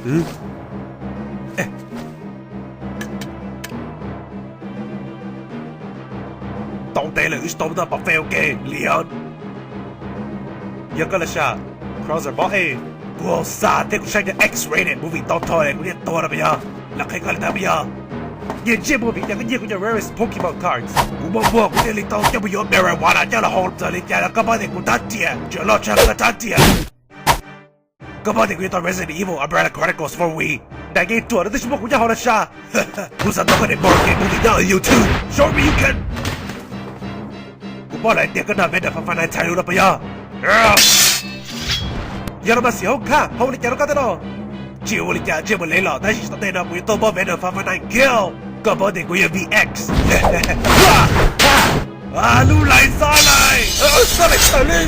Tau ntev lawm wb tsis tau mus tau pom feo ke li. Yog koj los sav, Crosser Ball A. Kuv xa thiab kuv saib cov X-rated movie tau tho kuv thiaj tuag no puas yog? Los qhia koj li ntawd puas yog? Nyiag ntsej muag vim tias koj nyiag kuv cov rarest Pokemon cards. Kuv muaj muag kuv thiaj li tau coj mus yuav marijuana coj los hau. Txawm li cas los koj paub tias kuv tab riam, tseem loj tshaj koj tab riam. Koj paub tias kuv yuav tau Resident Evil Umbrella Chronicles four Wii. Daim game ruam no twb tsis muaj kuv nyob hauv los sav. Kuv xav tau koj daim board game movie nyob YouTube. Show me you can. Kuv paub lawm tias koj nrog Venom fab five nine txhais lus no puas yog? Yog los mas xim hoob khaj, hauv ua li cas rau koj tej no? Tsis ua li cas, ntsej muag hle los tab sis tom ntej no kuv yuav tuaj muab Venom fab five nine kill. Koj paub tias kuv yog V X. Lub lais xab lais, xab lais tawm li.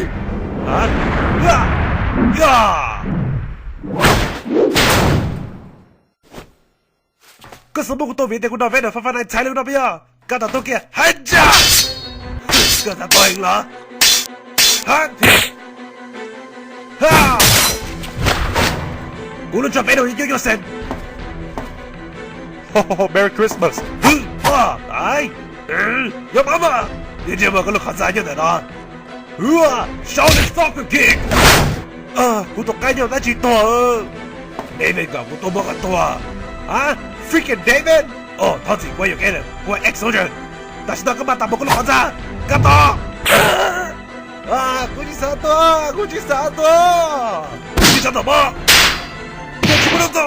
Koj xav muab kuv tua vim tias kuv nrog Venom fab five nine txhais lus no puas yog? Koj tau tuag kiag hab ntsa. Koj xav tuag heev los? Kuv lub tso Venom yuav cuab cuab xees. Merry Christmas. Yog mama, ntsej muag koj lub qhov ntxa nyob ntawm no. Show the soccer kick. Kuv tus qaib nyob tab tsis tuag. David kom kuv tuaj muab koj tua. Freaking David. Thov txim, kuv yuav kev lawm, kuv X soldier. Tam sim no koj maj tas mus koj lub qhov ntxa. Koj tos. Kuv tsis xav tuag, kuv tsis xav tuag. Kuv tsis xav tuag mog. Kuv tsis muaj lub txo.